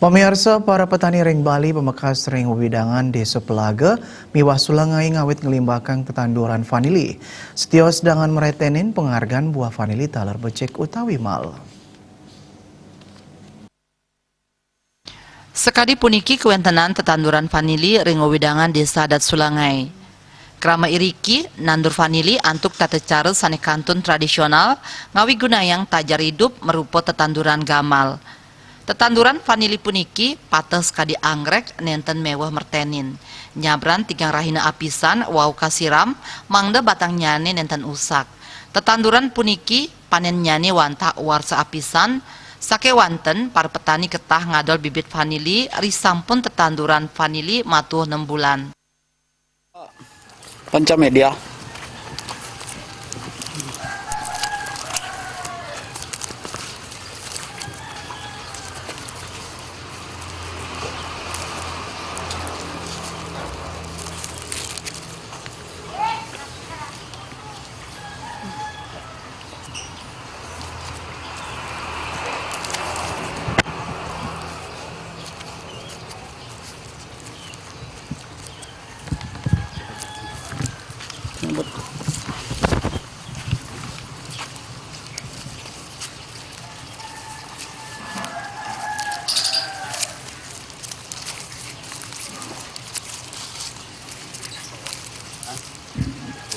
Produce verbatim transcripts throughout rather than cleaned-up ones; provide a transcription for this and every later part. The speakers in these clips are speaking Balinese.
Pamiarsa, para petani ring Bali pamekas ring wewidangan Desa Pelaga miwah Sulangai ngawit nglimbakang tetanduran vanili. Setios dangan mretenin pangargan buah vanili taler becik utawi mal. Sakadi puniki kawentenan tetanduran vanili ring wewidangan Desa Adat Sulangai. Krama iriki nandur vanili antuk tata cara sane kantun tradisional ngawigunayang tajar idup marupa tetanduran gamal. Tetanduran vanili puniki pateh sakadi anggrek nenten meweh mertenin. Nyabran tigang rahina apisan wau kasiram mangda batangnyane nenten usak. Tetanduran puniki panennyane wantah warsa apisan, sakewanten para petani ketah ngadol bibit vanili risampun tetanduran vanili matuh nem bulan. Panca Media.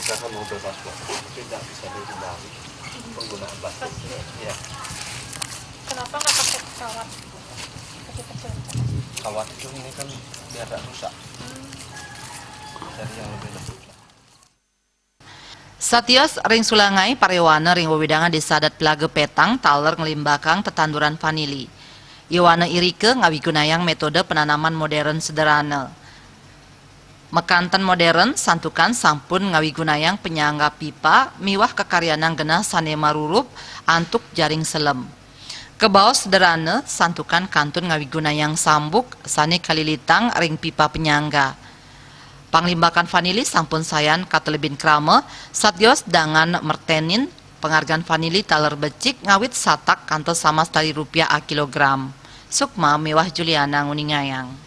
Misalkan mobil paspor, tapi tidak bisa dihindari penggunaan plastik. Iya. Kenapa nggak pakai kawat kecil-kecil? Kawat itu ini kan biar nggak rusak. Cari yang lebih lembut lah. Satios ring Sulangai, para yowana ring wewidangan Desa Adat Pelaga Petang taler nglimbakang tetanduran vanili. Yowana irika ngawigunayang metode penanaman modern sederhana. Makanten modern, santukan sampun ngawigunayang panyangga pipa miwah kakaryanang genah sane marurup antuk jaring selem. Kabaos sederhana, santukan kantun ngawigunayang sambuk sane kalilitang ring pipa panyangga. Panglimbakan vanili sampun sayan katelebin krama, satios dangan mertenin, pangargan vanili taler becik ngawit satak kantos samas tali rupiah a kilogram. Sukma miwah Juliana nguningayang.